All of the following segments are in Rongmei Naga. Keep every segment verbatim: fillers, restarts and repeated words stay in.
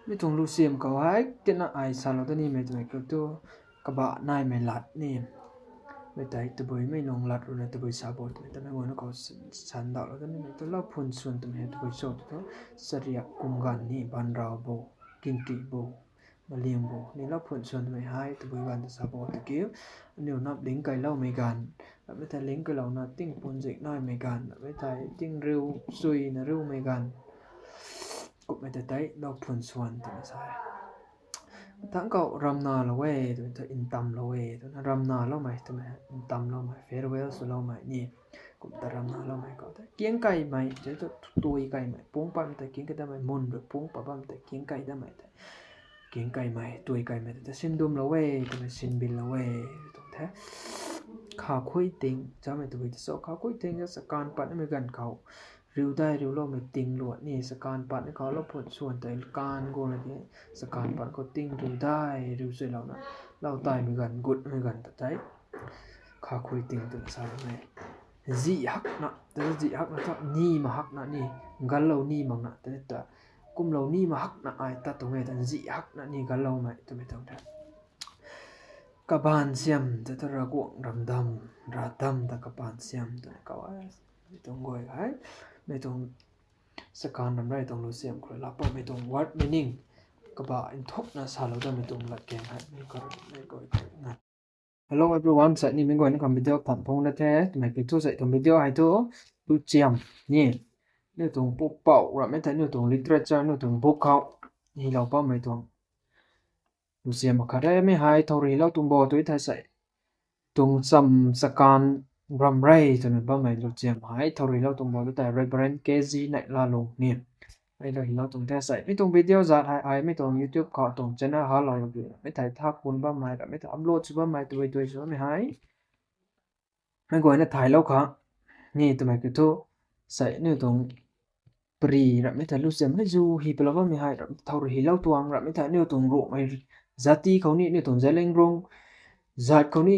Mi tuang lusiam khou hei tina ai salou da nimei twmei kiu thu, kabah naimei lat ni. Mi tei tabuimei nung lat rui na tabui sa bo twmei ta meic guayna khou sandauhlou da nimei tu lou phun swan twmei hei tabui cho tu thu, chariak kum ganv ni banrau bo, kingki bo, maliang bo ni lou phun swan twmei hei tabui ganv ta sa bo tu kiu. Aniu nap ling kailoumei ganv, ramei thei ling kailouna ting pun zik naimei ganv, ramei thei ting riu sui na riumei ganv, kumhmei ta tei lou phun swan twna sa e. Thangc khou ramnalou e twmei thu ntamlou e twna ramnaloumei twmei ntamloumei farewell swloumei ni. Kum ta ramnaloumei khou tei kiang kaimei tei tu tui kaimei pung patmei tei kiang kai damei mun rui pung pat bammei tei kiang kai damei tei kiang kaimei tui kaimei tei ta sindumlou e twmei sinbinlou e tuang the. Khakhui ting chamei tabui ta cho khakhui ting ta chakan patmei ganv khou riu dai riuloumei ting luat ni chakan patmei khou lou phun swan tei kan guang la di chakan pat khou ting riu dai riu suilouna lou taimei ganv gutmei ganv ta tei khakhui ting twna sa e. Zih hakna ta zih hakna ta ni ma hakna ni ganlou ni makna ta ta kumlou ni ma hakna ai tat tuang e ta zih hakna ni ganloumei twmei tuang the. Kabaanv siam ta ta Ravguangc ramdam, ravdam ta kabaanv siam twna kau e. Mi tuang guay hei, mi tuang chakan ramrei tuang lusiam khou laa pammei tuang word meaning kabah nthukna salou damei tuang latkaeng hei mi kar mei guay khou na. Hello everyone, sei ni meic guayna khang video than phung na the, twmei kiu thu sei tuang video hei thu, lusiam ni, aniu tuang pupouc ramei thei aniu tuang literature, aniu tuang book khou hilou pammei tuang lusiam khat re. Mi hei thow rui hilou tuang bo tu thei sei tuang cham chakan ramrei twna bammei lusiam hei thow rui hilou tuang bo tu tei Reverend K G Neihlalung ni. Hei lou hilou tuang the sei mi tuang video zat hei ai mi tuang YouTube khou tuang channel halou di ramei thei tha kun bammei ramei thei upload sw bammei tui tui sw bammei hei meic guayna thaylou khang ni twmei kiu thu, sei aniu tuang pri ramei thei lusiam hei zu hi palou bammei hei ramei thow rui hilou tuang ramei thei aniu tuang Ruangmei zati khou ni, aniu tuang Zeliangrong zat khou ni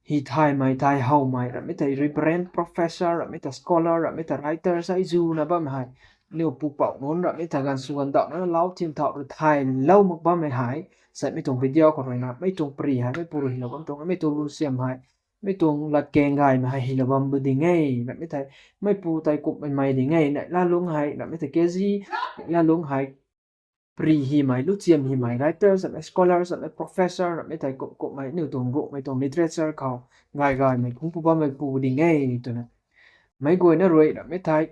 hi thaymei thay howmei ramei thei Reverend, Professor ramei thei Scholar ramei thei Writer sei zuna bammei hei aniu pupouc nunc ramei thei ganv sw ganv dauh na lau thim thau rui thaylou mak bammei hei sei mi tuang video khou rui na mei tuang pri hei mei pu rui hilou bam tuang mei tuang lusiam hei mei tuang latkaeng gaymei hei hilou bam bu ding e. Ramei thei mei pu tei kumhmei mei ding e. Neihlalung hei ramei thei K G Neihlalung hei pri himei, lusiam himei, writer samei, scholar samei, professor ramei thei kum kumhmei aniu tuang Ruangmei tuang literature khou gay gaymei phungc pu bammei pu ding e twna meic guayna rui ramei thei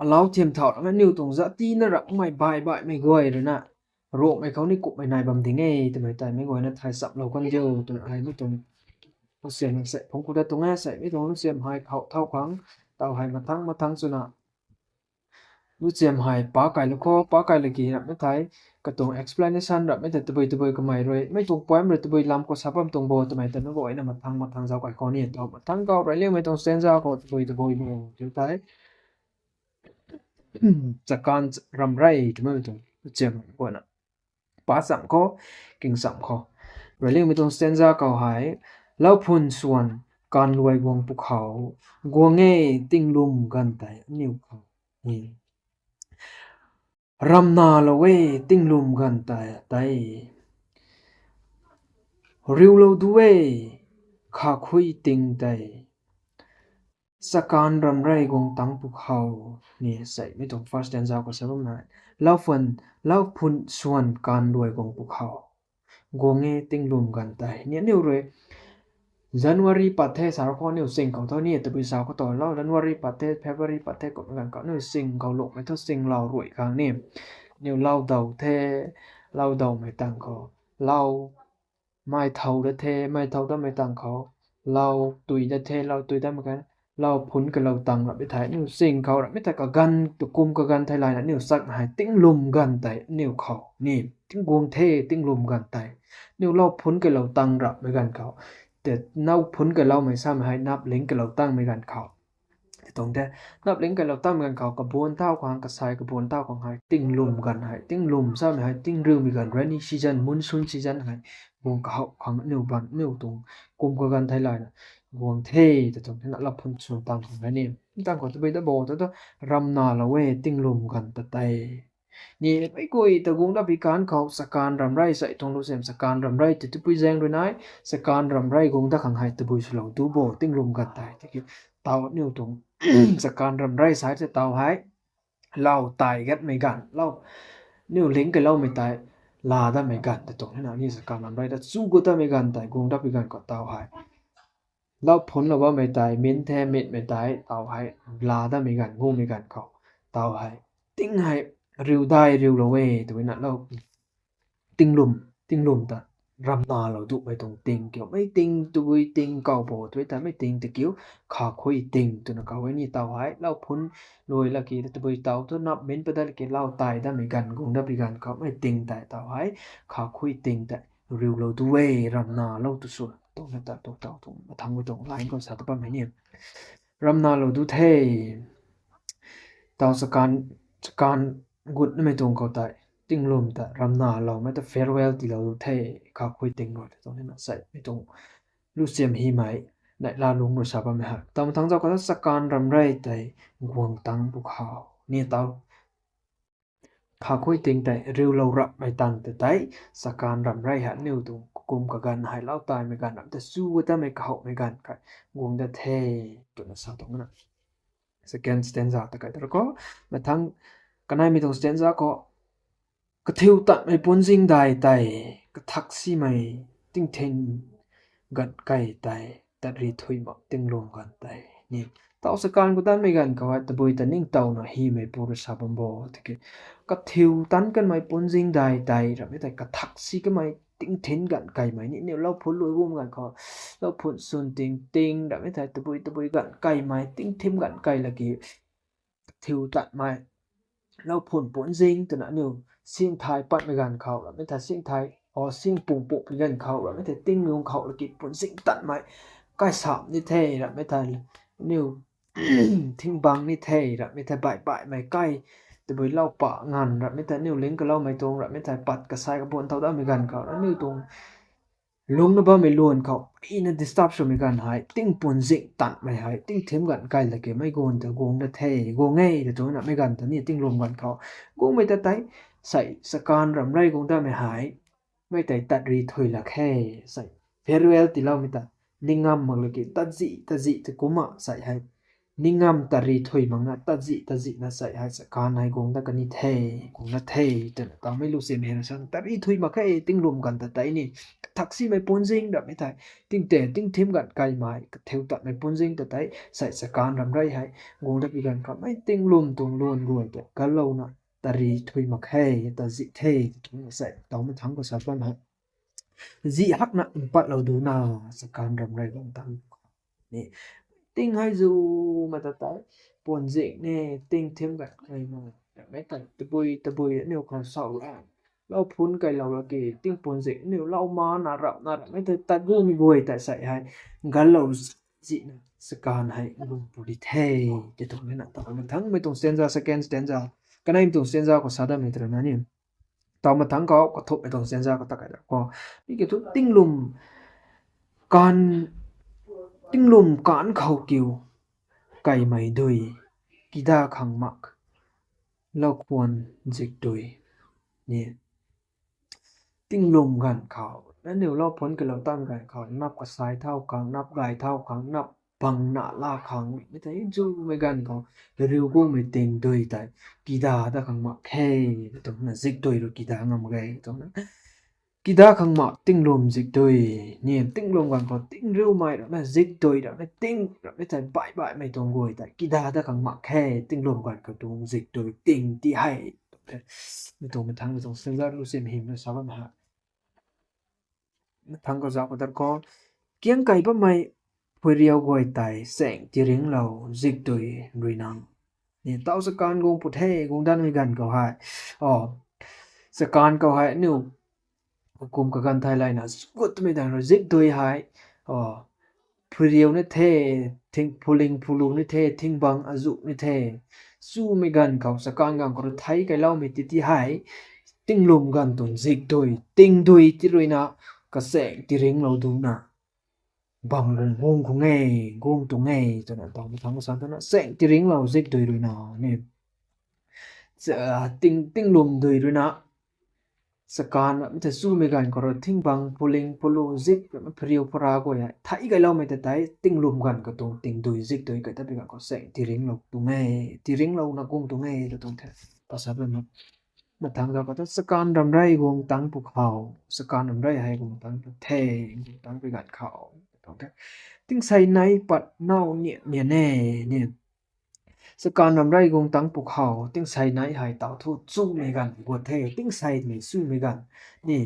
alau thim thau ramei aniu tuang zati na ramei baih baihmei guay rui na Ruangmei khou ni kumhmei nai bam ding e twmei tei meic guayna thay chamlou kan diu twna ai mi tuang lusiam sei phungc khou ta tuang e. Sei mi tuang lusiam hei khou thau khang taw hei mathang mathang swna lusiam hei pa kailou khou, pa kailou ki ramei thei katuang explanation ramei thei tabui tabui kamei rui mei tuang poem rui tabui lam khou sa bam tuang bo twmei ta meic guayna mathang mathang zauc kai khou ni ta mathang khou reyliangmei tuang stanza khou tabui tabui bo tu tei chakan ramrei twmei tuang lusiam guayna pa cham khou, king cham khou reyliangmei tuang stanza khou hei, lau phun swan kan luai guang pwkhou, guang e tinglwm ganv tei aniu khou ramnalou e tinglwm ganv tei tei riulou du e khakhui ting tei chakan ramrei guang tang pwkhou ni sei mi tuang first stanza khou sa bammei lau phun, lau phun swan kan luai guang pwkhou, guang e tinglwm ganv tei ni aniu rui January pat the sa khou aniu sing khou thu ni tabui sa khou ta lou January pat the, February pat the kumhmei ganv khou aniu sing khou lungmei thu singlou rui khang ni aniu lau daw the, lau dawmei tang khou lau mei thow da the, mei thow damei tang khou lau tui da the, lau tui damei kan lau phun kalou tang ramei thei aniu sing khou ramei thei kaganv tu kum kaganv thei layna aniu chakna hei tinglwm ganv tei aniu khou ni tingguang the tinglwm ganv tei aniu lau phun kalou tang ramei ganv khou te nau phun kaloumei samei hei nap ling kalou tangmei ganv khou tuang the. Nap ling kalou tangmei ganv khou kabuan thau khang kasai kabuan thau khang hei tinglwm ganv hei tinglwm samei hei tingriumei ganv rainy season, monsoon season hei guang kahou khang aniu ban aniu tuang kum kaganv thei layna guang the ta tuang the na lau phun swan tang khang hei ni tang khou tabui da bo ta tu ramnalou e tinglwm ganv ta tei Ni mei guay ta guang dat pi ganv khou chakan ramrey sei tuang lu sem chakan ramrey tei tabui zaeng rui nai, chakan ramrey guang dat khang hei tabui swlou du bo tinglwm ganv tei tiki taw aniu tuang chakan ramrey sei tei taw hei lau tai gatmei ganv, lau, aniu ling kailoumei tei laa datmei ganv ta tuang na ni chakan ramrey ta chu gut datmei ganv tei guang dat pi ganv khou taw hei lau phunlou bammei tei, min the mitmei tei taw hei laa datmei ganv, guangmei ganv khou taw hei ting hei riu dai riulou e twna lou tinglwm, tinglwm ta ramnalou duhmei tuang ting kiu, mei ting tabui ting kaw bo tei ta mei ting ta kiu, khakhui ting twna kaw e ni taw hei lau phun lui laki tabui taw thu nap min padat laki lau tai datmei ganv guang dat pi ganv khou mei ting tei taw hei khakhui ting tei riulou du e, ramnalou tu sw tuang na ta tu taw tuang mathangc tuang line khou sa ta bammei ni ramnalou du the. Taw chakan, chakan gut namei tuang khou tei tinglwm ta ramnaloumei ta farewell tiilou du the, khakhui ting rui ta tuang na sei mei tuang lu siam hymei neihla lungc rui sa bammei hei taw mathangc zauc khou ta chakan ramrey tei guang tang bu khou ni taw khakhui ting tei riulou rapmei tang tei tei chakan ramrey hei aniu tuang kum kaganv hei lau taimei ganv ram ta chu gut datmei kahowmei ganv kha guang dat the twna sa tuang na. Second stanza ta kai ta khou, mathangc kaneimei tuang stanza khou, kathiu tatmei puanzing dai tei, kathak simei tingthin ganv kai tei, tat ri thui mak tinglwm ganv tei ni taw chakan gut datmei ganv khou hei tabui ta ningtowna hymei pu rui sa bam bo tiki kathiu tan kanmei puanzing dai tei ramei tei kathak si kanmei tingthin ganv kaimei ni aniu lau phun lui guang ganv khou lau phun swn ting ting ramei tei tabui tabui ganv kaimei tingthim ganv kai laki kathiu tatmei lau phun puanzing twna aniu singthai patmei ganv khou ramei thei singthai, o singpung pukmei ganv khou ramei thei tinglwm khou laki puanzing tatmei kai sam ni the ramei thei aniu thingbang ni the ramei thei baih baihmei kai tabui lau pa nganv ramei thei aniu ling kaloumei tuang ramei thei pat kasai kabuan thau datmei ganv khou aniu tuang lungcna bammei luan khou ina disturb swmei ganv hei ting puanzing tatmei hei tingthim ganv kai laki mei guang ta guang dat the, guang e ta tuang na mei ganv ta ni tinglwm ganv khou guangmei ta tei sei chakan ramrey guang datmei hei mei tei tat ri thui lak khe sei farewell tiiloumei ta ning ngam mak laki tazih tazih ta kumna sei hei ning ngam tat ri thui makna tazih tazihna sei hei chakan hei guang dat kani the, guang dat the twna tawmei lu simei hei san tat ri thui mak khe tinglwm ganv ta tei ni kathak simei puanzing ramei thei tingtei tingthim ganv kaimei kathiu tatmei puanzing ta tei sei chakan ramrey hei guang dat pi ganv khou mei tinglwm tuang luan guay ta galouna tat ri thui mak khe, tazih the twna sei tawmei thangc khou sa bam hei zih hakna mpatlou duna chakan ramrey guang tang ni ting hei zu ma ta tei puanzing ni tingthim ganv kaimei ramei tei tabui tabui aniu khou sau la lau phun kailou laki ting puanzing aniu lau mana rapna ramei tei tat gumei guay tei sei hei galou zihna chakan hei guang pu di the. Tei tuang na tawmei thangcmei tuang stanza, second stanza, kaneimei tuang stanza khou sa datmei tei na ni taw mathangc khou kathumhmei tuang stanza khou ta kai da khou mi kiu thu tinglwm kan, tinglwm kan khou kiu kaimei dui, kida khang mak lau khwan zikdui ni tinglwm ganv khou aniu lau phun kalou tan ganv khou nap kasai thau khang, nap gay thau khang, nap bang na la khang mei tei zumei ganv khou riu gumei ting dui tei kida dat khang mak khe twna zikdui rui kida ngam ge twna kida khang mak tinglwm zikdui ni tinglwm ganv khou ting riumei ramei zikdui ramei ting ramei tei baih baihmei tuang guay tei kida dat khang mak khe tinglwm ganv khou tuang zikdui ting ti hei mei tuang mathangc mei tuang stanza lu sim hymna sa bam hei mathangc khou zauc khou tat khou kiang kai bammei phuiriu guay tei chaeng tiringlou zikdui rui na ni taw chakan guang pu the, guang datmei ganv khou hei o chakan khou hei aniu kum kaganv thei layna gut twmei dang rui zikdui hei o phuiriu ni the, ting phuling phulu ni the, thingbang azuh ni the, chumei ganv khou chakan ganv khou rui thei kailoumei titi hei tinglwm ganv tuang zikdui tingdui ti rui na kachaeng tiringlou duna bang guang guang khang e, guang tuang e twna tawmei thangc khou sa twna chaeng tiringlou zikdui rui na ni Tingting lwm dui ruina, chakan ramei the sumei ganv khou rui thingbang, phuling, phulu, zip, phariu, phara guay hei thei gayloumei ta tei tinglwm ganv katuang tingdui zip dui kai ta pi ganv khou se tiringlou tuang e, tiringlouna guang tuang e ta tuang the. Pasa pe ma, mathangc zauc khou ta chakan ramrei guang tangc pwkhou, chakan ramrei hei guang tangc the, guang tangc pi ganv khou, tuang the. Tingsei nei pat now ni nian e, ni chakan ramrei guang tangc pwkhou tingsei nei hei taw thu chumei ganv guat the, tingsei nei sumei ganv ni,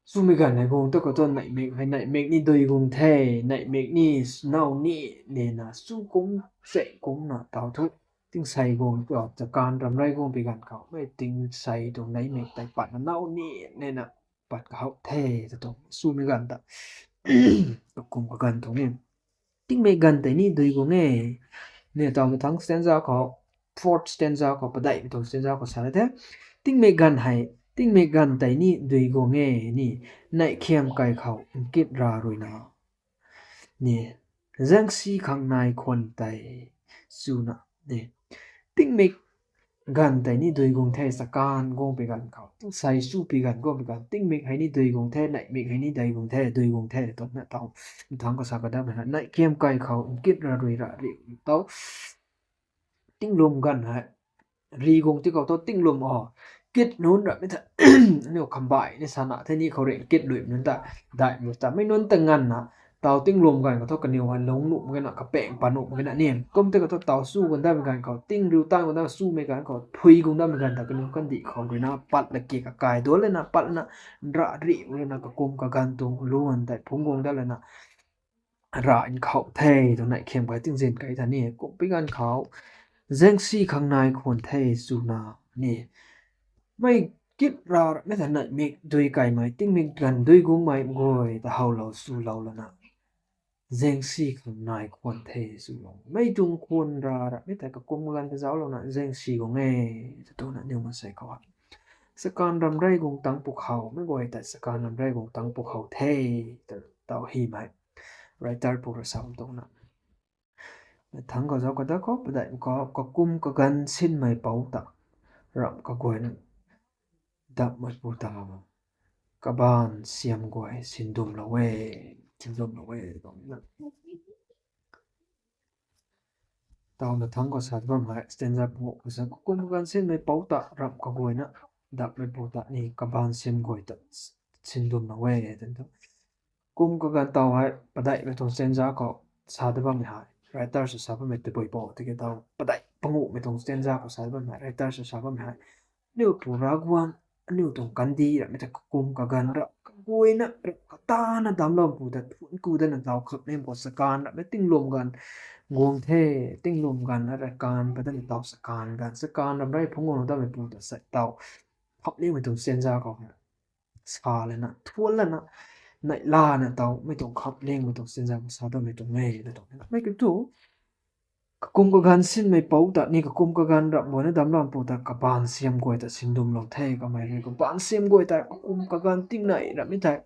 sumei ganv hei guang ta khou thu neihmik hei neihmik ni dui guang the, neihmik ni now ni nena su kum se kumna taw thu tingsei guang, chakan ramrei guang pi ganv khou mei tingsei tuang neihmik tei patna now ni nena pat kahou the, ta tuang sumei ganv ta. Kakum kaganv tuang ni tingmik ganv tei ni dui guang e. Ni taw mathangc stanza khou, fourth stanza khou, padeihmei tuang stanza khou sa la the. Tingmik ganv hei, tingmik ganv tei ni dui guang e ni, neih khiam kai khou nkit ra ruina, ni, zaengsi khang nai khwan tei suna, ni, tingmik ganv tei ni dui guang the, chakan guang pi ganv khou, tingsei su pi ganv guang pi ganv, tingmik hei ni dui guang the, neihmik hei ni dui guang the, dui guang the, twna taw, mathangc khou sa kadam hei, neih khiam kai khou nkit ra rui ra ri taw, tinglwm ganv hei ri guang ti khou thu tinglwm o, kit nunc ramei the, aniu khambai ni sana the ni khou ri kit lui nunc ta, daih mu ta mei nunc ta nganvna, taw tinglwm ganv khou thu kaniw hei lungc nuh mak gena, kapaeng pat nuh mak gena ni, kum ti khou thu taw su guang dammei ganv khou, tingriu tang guang dam sumei ganv khou, phui guang dammei ganv ta kaniw kandih khou ruina pat laki kakai duan lana, pat lana, ra ri lana, kakum kaganv tuang luan tei phungc guang dat lana, ra nkhou the, twna neih khiam kai tingzin kai ta ni, kum pi ganv khou, zaengsi khang nai khwan the suna, ni, mei kit ra ramei the neihmik dui kaimei, tingmik ganv dui guangmei guay ta howlou swlou lana, zaengsi khang nai khwan the swlou, mei tuang khwan ra ramei tei kakum kaganv ta zauclouna zaengsi guang e, ta twna niw mansei khou hei, chakan ramrei guang tangc pwkhou mei guay tei chakan ramrei guang tangc pwkhou the, ta taw hymei writer pu ra sa bam tuang na. Mathangc khou zauc khou ta khou padeih khou, kakum kaganv sinmei pou ta ramh kaguayna dapmei pu ta, kabaanv siam guay sindumlou e, sindumlou e, tuang na. Taw mathangc khou sa bam hei, stanza panguh khou sa, kakum kaganv sinmei pou ta ramh kaguayna dapmei pu ta ni kabaanv siam guay ta sindumlou e, twna ta. Kum kaganv taw hei padeihmei tuang stanza khou sa ta bammei hei, writer sw sa bammei tabui pou tiki taw, padeih panguhmei tuang stanza khou sa ta bammei hei, writer sw sa bammei hei, aniu pu Ravguangc, aniu tuang kandih ramei ta kakum kaganv ra kaguayna ra katana damclou pu ta thuanc ku datna taw khapling khou chakan ramei tinglwm ganv guang the, tinglwm ganv ra kan pat datna taw chakan ganv, chakan ramrei phungc guanglou datmei pu ta sa taw, khaplingmei tuang stanza khou sa lana, thuanc lana, neihlana taw mei tuang khaplingmei tuang stanza khou sa datmei tuang e, ta tuang mei kiu thu, kakum kaganv sinmei pou ta ni kakum kaganv ramh guayna damclou pu ta kabaanv siam guay ta sindumlou the, kamei rui kabaanv siam guay ta kakum kaganv tingnei ramei tei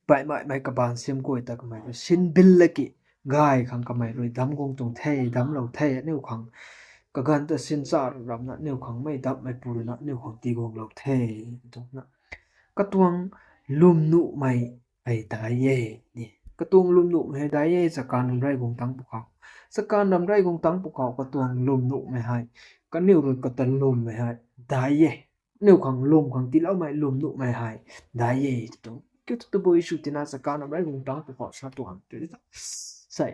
baihmei mei kabaanv siam guay ta kamei rui sinbil laki gay khang kamei rui damc guang tuang the, damclou the, aniu khang kaganv ta sincha ramna aniu khang mei dapmei pu ruina aniu khang tiiguanglou the, tuang na. Katuang lwmnuhmei hei dai e, ni. Katuang lwmnuhmei hei dai e, chakan ramrei guang tangc pwkhou. Chakan ramrei guang tangc pwkhou katuang lwmnuhmei hei, kaniw rui kata lwmmei hei dai e. Aniu khang lwm khang tiiloumei lwmnuhmei hei dai e, ta tuang. Kiu thu tabui sw tina chakan ramrei guang tangc pwkhou sa tuang, tw ta. Sei,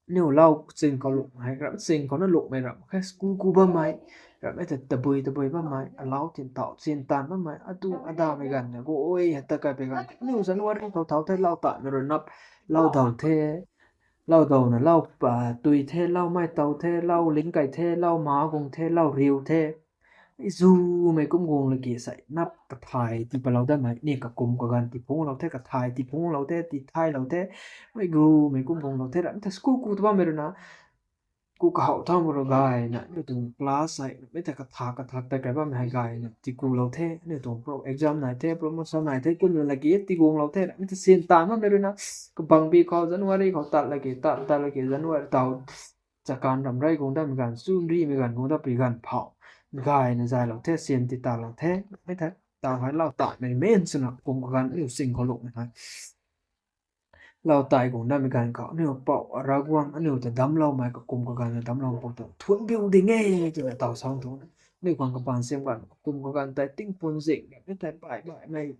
aniu lau ching khou lwm hei, ram ching khou na lwmmei ramh khe, school ku bammei, ramhmei ta tabui tabui bammei, alau tin taw chin taanv bammei, atu adamei ganv na guay hei ta kai pei ganv, aniu January thau thau the, lau tanmei rui nap, lau daw the, lau dawna lau, tui the, lau mei taw the, lau ling kai the, lau ma guang the, lau riu the, mei zumei kum guang laki sei nap kathay tii palou datmei ni kakum kaganv tii phungclou the, kathay tii phungclou the, tii thaylou the, mei gumei kum guanglou the, ramei ta school ku ta bammei ruina, ku kahow thaumei rui gayna, aniu tuang class hei, mei ta katha kathak tei kai bammei hei gayna, tii kulou the, aniu tuang pro-, exam nai the, promotion nai the, kumna laki tii guanglou the, ramei ta sin taanv bammei ruina, kabangbi khou January khou tat laki, tat, tat laki January taw, Chakan ramrei guang datmei ganv, chunrimei ganv guang datpui ganv phou gayna zaylou the, syan ti talou the, mei the, taw hei lau taimei men swna kum kaganv aniu sing khou lukmei hei lau tai guang datmei ganv khou aniu Pou Ravguangc aniu ta damcloumei, kakum kaganv ta damcloumeipu ta thuanc biu ding e twna taw sa tuang. Aniu khang kapaan siam ganv kakum kaganv tei tingpun zing, mei tei baih baihmei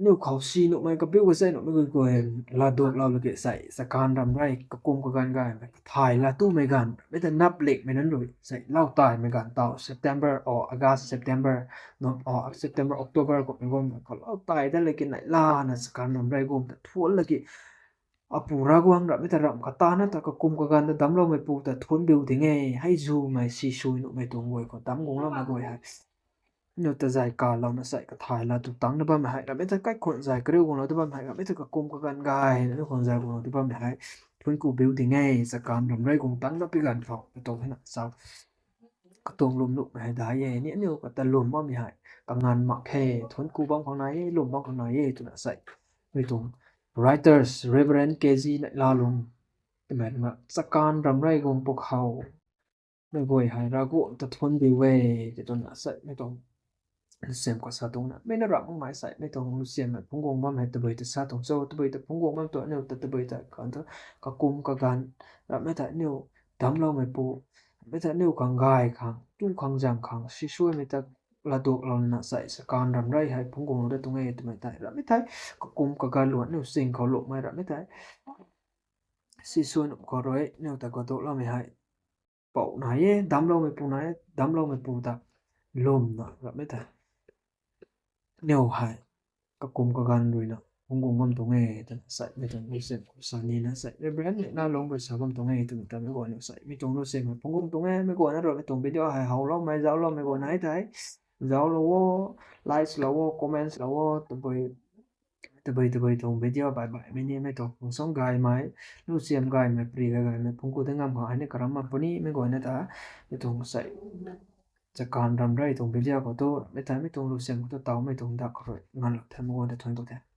aniu khou si nuhmei, kabiu kazei nuhmei guay guay latduaklou laki sei chakan ramrei kakum kaganv gaymei kathay laa tumei ganv, mei ta nap likmei nunc rui sei lau taimei ganv taw September, o August, September, no, o September, October kummei guangmei khou lau tai dat laki neihlana chakan ramrei guang ta thuanc laki, apu Ravguangc ramhmei ta ramh katana ta kakum kaganv ta damcloumeipu ta thuanc biu ding e. Hei zumei sisui nuhmei tuang guay khou damc guangloumei guay hei aniu ta zay kalouna sei kathay laa tu tangcna bammei hei, ramhmei ta kaikhunc zay kariu guanglou ta bammei hei, ramhmei ta kakum kaganv gayna aniu khang zay guanglou ta bammei hei thuanc ku biu ding e. Chakan ramrei guang tangc datpui ganv khou katuang hei na sa, katuang lwm nuhmei hei dai e ni, aniu kata lwm bammei hei kanganv mak khe, thuanc ku bam khang nai e, lwm bam khang nai e twna sei mei tuang writers Reverend K G Neihlalung twmei ruina chakan ramrei guang pwkhou mei guay hei Ravguangc ta thuanc biu e twna sei mei tuang lusiam khou sa tuang na. Mei na ramh makmei sei mei tuang lusiammei phungc guang bam hei tabui ta sa tuang cho, tabui ta phungc guang bam tu aniu ta tabui ta kan tu kakum kaganv ramhmei ta aniu damcloumeipu, ramhmei ta aniu khang gay khang, tu khang zang khang sisuaimei ta latduaklouna sei chakan ramrei hei phungc guanglou dat tuang e twmei tei, ramhmei tei kakum kaganv lun aniu sing khou lukmei ramhmei tei sisui nuh khou rui aniu ta latduakloumei hei pou nai e, damcloumeipu nai e, damcloumeipu ta lwmna ramhmei tei aniu hei kakum kaganv ruina phungc guang bam tuang e twna sei mei tuang lusiam khou sa nina sei Reverend Neihlalung rui sa bam tuang e twmei ta mei guayna sei mei tuang lusiam hei phungc guang tuang e. Mei guayna rui mei tuang video hei howloumei zaucloumei guayna hei tei zauclou o, likes lou o, comments lou o, tabui tabui tabui tuang video baih baihmei ni mei tuang phungc song gaymei, lusiam gaymei, pri gay gaymei phungc ku ta ngam khang hei ni karam bam puni. Mei guayna ta mei tuang sei chakan ramrei tuang video khou tu ramhmei tei mei tuang lusiam khou tu tawmei tuang dak khou rui nganlou the, mei guayna ta thuanc ku the.